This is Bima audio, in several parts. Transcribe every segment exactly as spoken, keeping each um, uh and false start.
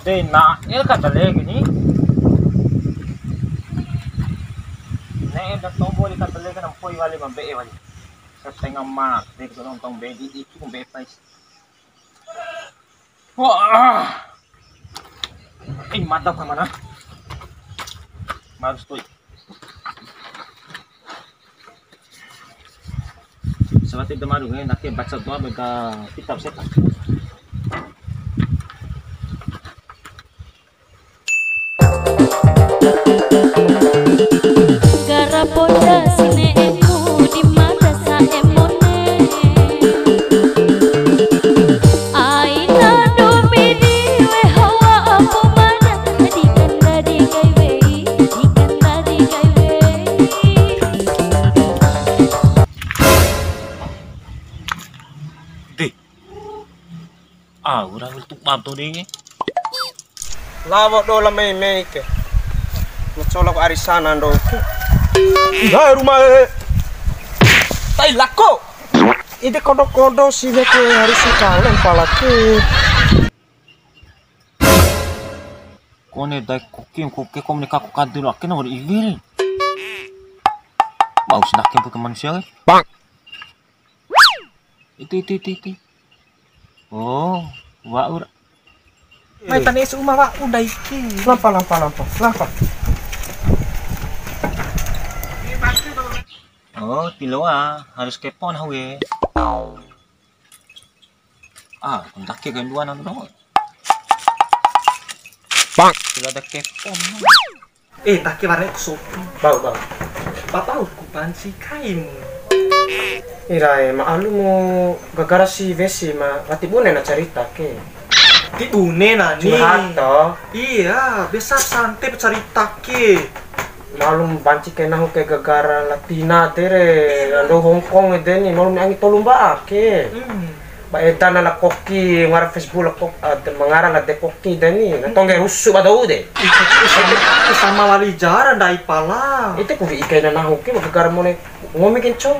Eh, na, el ka tale gini. Ne, da tombo di ka tale kana mpoi wali ma mbe'e wali. Setengah mate ku nonton mbe'e di, di ku mbe'e pais. Wah. Eh, mantap ka mana? Harus tuh. Sawati da maru ke, ndake baca doa beda kitab setan. Gara poda si ne'eku di mata sa'e mone. Aina domi di we hawa apo mana, di kanda di kai wei, di kanda di kai wei. Di. Ah, ura tu bato di. Lawo do la mei mei ke. Macola ko arisana ndo ke. Hai rumah e. Tai lako. Ide kodo-kodo si ke harus kalen pala ke. Kone dai koki, koki kom ni kaku kadi laki na wari iwil. Bau si ndake bukan manusia, eh. Bang. Itu, itu, itu, itu. Oh, wa'ur. Mai tani isu uma wa'u daiki. Lampa, lampa, lampa, lampa. Oh, tiloa, harus kepo nahu e. Ah, ndake kain dua nang doho. Bang. Tilo ada kepo. Eh, ndake warna ku sopi. Bau, bau. Bapak ku panci kaimu. Irae, ma alumu gagara si wesi ma wati bune na carita ke. Ti bune na ni. Curhat to. Iya, biasa santai carita ke. Malum banci ke nahu ke gagara Latina tere, iya, ando Hongkong ede ni, malum angi tolu mba'a ke. Hmm. Ba edana la koki, ngara Facebook la kok-, ah, mangara la de koki de ni, na tongge rusu ba dou de. Itu sama, itu sama wali jara ndai pala. Itu ku wi'i kaina nahu ke, gara mone ngomi kencong.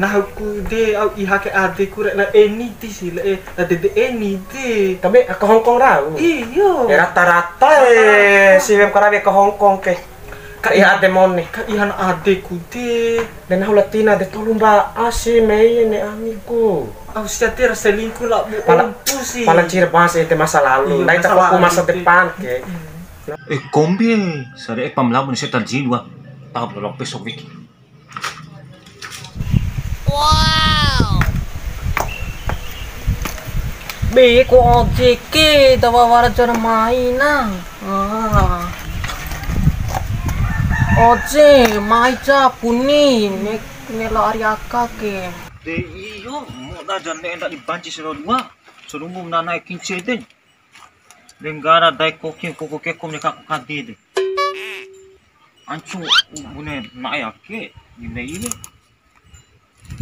Nahu ku de, au iha ke ade ku re, la Eni ti si, la e, la dede Eni de. Tabe aka Hongkong rau. Iyo. E, rata-rata, e, rata-rata. Si wem karawi aka Hongkong ke. Ka iha ade mone. Ka iha na ade ku de. De nahu Latina de tolu mba'a si mei ne amiku. Au sia de ra selingkuh la bu pala, ompu si. Pala ncir bahas ede masa lalu. Iyo, ndai masa lalu. Tapaku masa depan ke. Hmm. Eh, kombi, sare e pam labu ni setan jin wa. Tahu belok besok wiki. Wow. Be ko ojek ke, da wara jar mai na. Ah. Ojek, mai ja puni, ne, ne la ari aka ke. De iyo, mo da jan ne enda di banci sero dua. Serumbu nana e kince de. De nggara dai koki, koko keko mene kako kadi de. Ancu bune na'e ake, ine ine.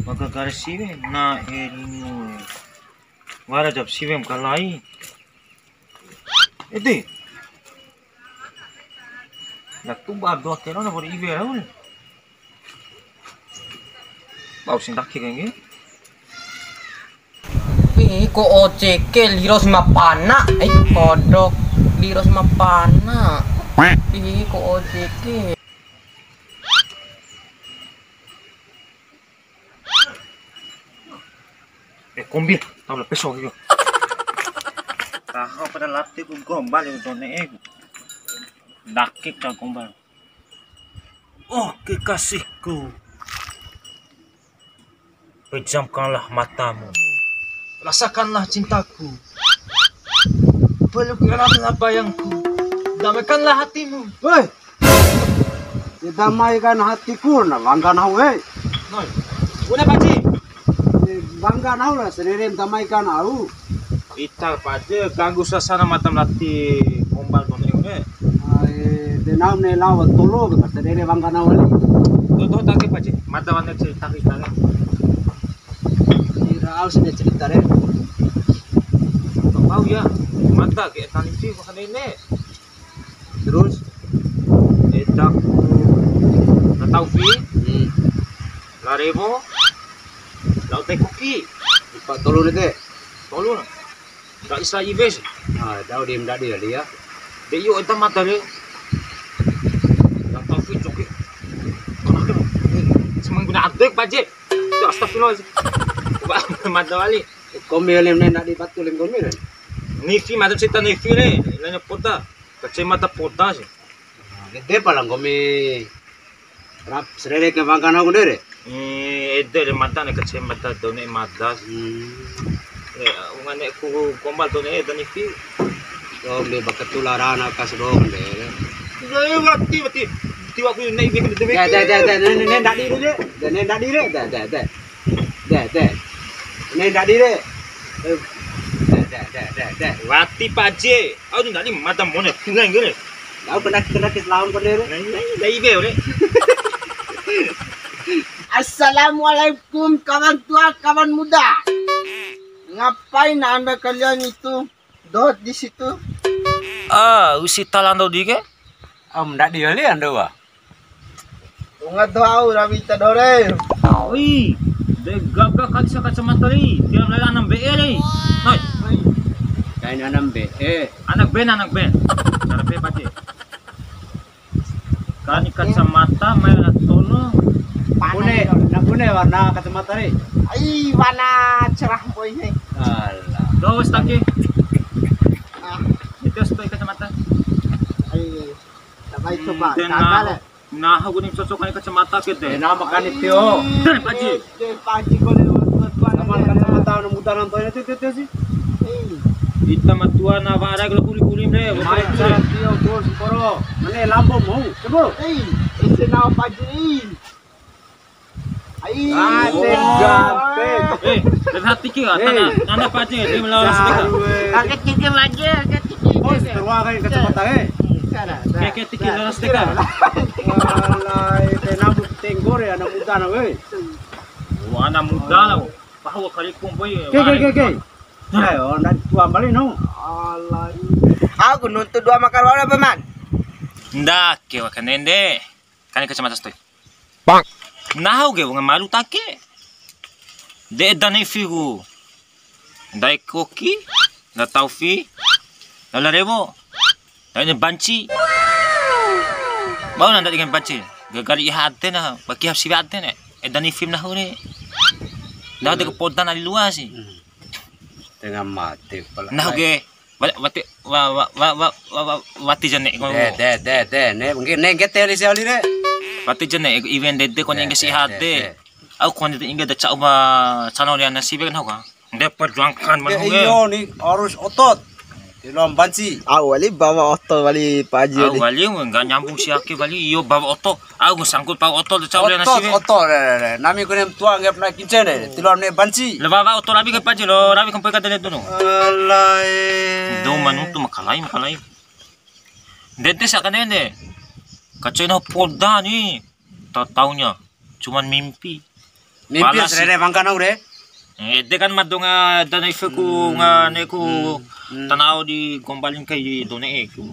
Waga gare siwe, na e ringu e. Wara jap siwe ma kalai. Ede. La tuba dua kero na bori iwe rau. Bau si ndake kengge. Ih, ko ojek ke liro si ma pana. Ai, kodok. Liro si ma pana. Ih, ko ojek ke. Eh, kombi, tau la peso gitu. Taho pada latih ku gombal itu ne'e. Dakik ka gombal. Oh, kekasihku. Pejamkanlah matamu. Rasakanlah cintaku. Pelukkanlah bayangku. Damaikanlah hatimu. Woi. Ya, damaikan hatiku, na bangga nahu, eh. Noi. Bune, Paji. Eh, bangga nahu lah, sarere damaikan au. Ita pa aja ganggu suasana mada ma lati gombal bone ngone. Ai, de nahu ne lawa tolo ke, mata dere wangga nawa li. Tuh, tuh, tadi pa aja. Mada wane cerita kita ne. Kira au sini cerita re. Kau ya, mada ke tani sih, makanya ini. Terus? Edaku na tau pi, hmm, la rewo, la utai koki. Empat tolu ni te? Tolu na. Ndadi sa iwe si. Ah, tau di ndadi kali ya. De iyo eda mata re. Yang tahu fit joki. Semang guna ade paje. Ya, astagfirullah. Mata wali. Kombi le ne ndadi batu le kombi le. Nifi mata sita nifi le. Lanya poda. Kacamata poda si. Ede pala nggomi rap sarere ke wangga nahu ku ndede. Eh, ede re mada ne kacamata dou ne'e mada. Hmm. Eh, unga ne'e ku gombal dou ne'e dani fi. Dou ne'e ba ketularan aka sia doho ndede. Eh, wati, wati. Tiwa ku ne'e ibe ndede. De, de, de, de, ne, ne, ne, ndadi re, de. De, ne, ndadi re, de, de, de. De, de. Ne, ndadi re. Eh, de, de, de, de, de. Wati Paje. Au di ndadi mada mone, tinggal gini. Au kena, kena kes lawan kau deh. Nah, ini, ini, ini, ini, ini. Assalamualaikum kawan tua, kawan muda. Ngapain anda kalian itu dot di situ? Ah, usi talando dike? Am ndadi kali anda wa. Unga doho au rawi ta doho re. Oi, de gaga kali sa kacamata re. Tiap lagi anak B E re. Hai. Kain anak B E. Anak band, anak band. Cara B P J. Kani kacamata mai la tono. Bune, na bune warna kacamata re. Ai, warna cerah boy he. Alah. Doho wes take. Ah. Itu sesuai kacamata. Ai. Coba, coba. Hmm, tata le. Nah, aku ni cocok kani kacamata ke de. Eh, nama kani tio. Dari Paji. Dari Paji kau ni. Sama kacamata anu muda nonton itu, itu, itu sih. Ita matua na wara kalau kuri-kuri ne. Mai cara tio, bos, koro. Mana lampu mau? Coba. Eh, isi nama Paji. Ai. Ah, tegante. Eh, dari hati ki, ah, tanda, tanda Paje, dia melawan sedekah. Kaget kiki Paje, kaget kiki. Oh, terua kai kacamata, eh. Kayak, kayak tiki lawan sedekah. Walai, tena bu tenggor ya, anak muda na, weh. Wah, anak muda lah. Pahu kali pun, boy. Oke, oke, oke, oke. Ayo, ndak tua balik, no. Alai. Aku nuntut dua makar wala, Paman. Ndak, ke wakanende. Kani kacamata sato'i. Bang. Nahu ke wunga malu take. De eda nefi ku. Ndai koki, nda taufi, nda la rewo. Ndai ne banci. Bau na ndadi kan banci. Gagari iha ade na, baki hapsi ade ne. Eda nefi nahu ne. Nahu de ke podan ali luasi. Tengah mate pala. Nahu ke Wa-, wati, wa-, wa-, wati jane, ko. De, de, de, de, ne, mungkin ne, ngge te oli si oli re. Wati jane, iwen de, de, ko ne, ngge si hade. Au ko ne, ingge da cau ba, cano dia nasi be, kan, hau ka. De perjuangkan, de, manu, iyo, ni harus otot. Di lomban si. Au wali bawa otot wali Paji. Au wali, nggak nyambung si ake wali, iyo, bawa otot. Au sangkut pau oto de cau le nasi we. Oto, oto, re, re, re. Nami kone tua ngep na kincen de. Tiloa ne banci. Le wawa oto rawi ke Paji lo, rawi kempe ka dele tunu. Alai. Dou manutu makalai, makalai. Ndede sakane de. Kacena poda ni. Tak taunya cuman mimpi. Mimpi pala si. Sarere wangga nahu re. Eh, ede kan madonga dana ife ku nga ne ku tanao di gombalin kai done e ku.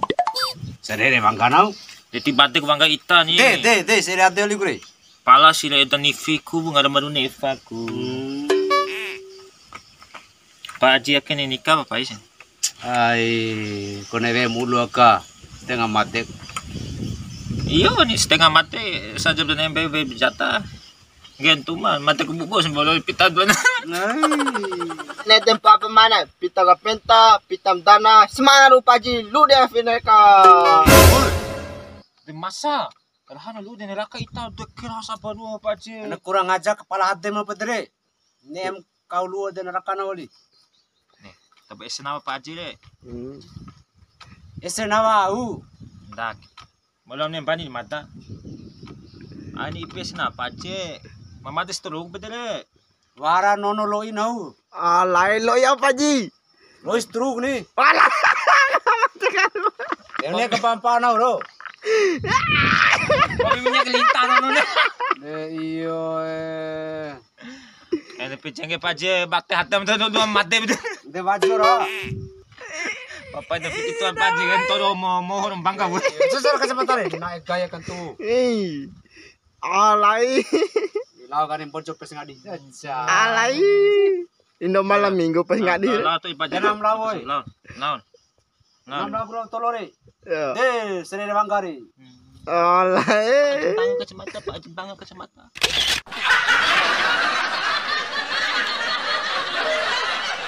Sarere wangga nahu. Jadi badek wangga ita ni. De, de, de, sere ade oli kure. Pala si re eda nifi ku ngara maru nefa ku. Hmm. Pa Aji ake ni nika apa pai sih? Ai, kone we mulu aka setengah mate. Iyo ni setengah mate saja dan embe be jata. Gentu ma mate ku bubo sembolo pita dua na. Nai. Ne tempo apa mana? Pita ka penta, pita mdana, semaru Paji lu de fineka. De masa, karena lu de neraka ita de keras apa dua Paji. Ana kurang aja kepala hade ma pedere. Nem kau lu de neraka na wali. Nih, tapi ese nawa Paji le. Hmm. Ese nawa au. Ndak. Malam ni bani mata. Ani ipi ese na Paji. Mamate stroke bedere. Wara nono lo'i nau. Alai lo'i apa ji? Lo'i stroke ni. Wala. Mate kan. Ini kepampa nau lo. Kopi minyak lintah nono ni. De iyo eh. Ede picengge Paje bate hatam tu dua mate betul. De wajo ro. Papa itu pikir tuan Paje kan todo mo mohon bangga bu. Susur kacamata re, naik gaya kan tu. Hei. Alai. Lao kan yang pojok pes ngadi. Aja. Alai. Indo malam minggu pas ngadi. Lah, tu ibadah. Jangan melawan. Lawan. Lawan. Lawan. Enam lagu lawan tolore. Ya. De, serere manggari. Alah, eh. Tangga kacamata, Pak. Tangga kacamata.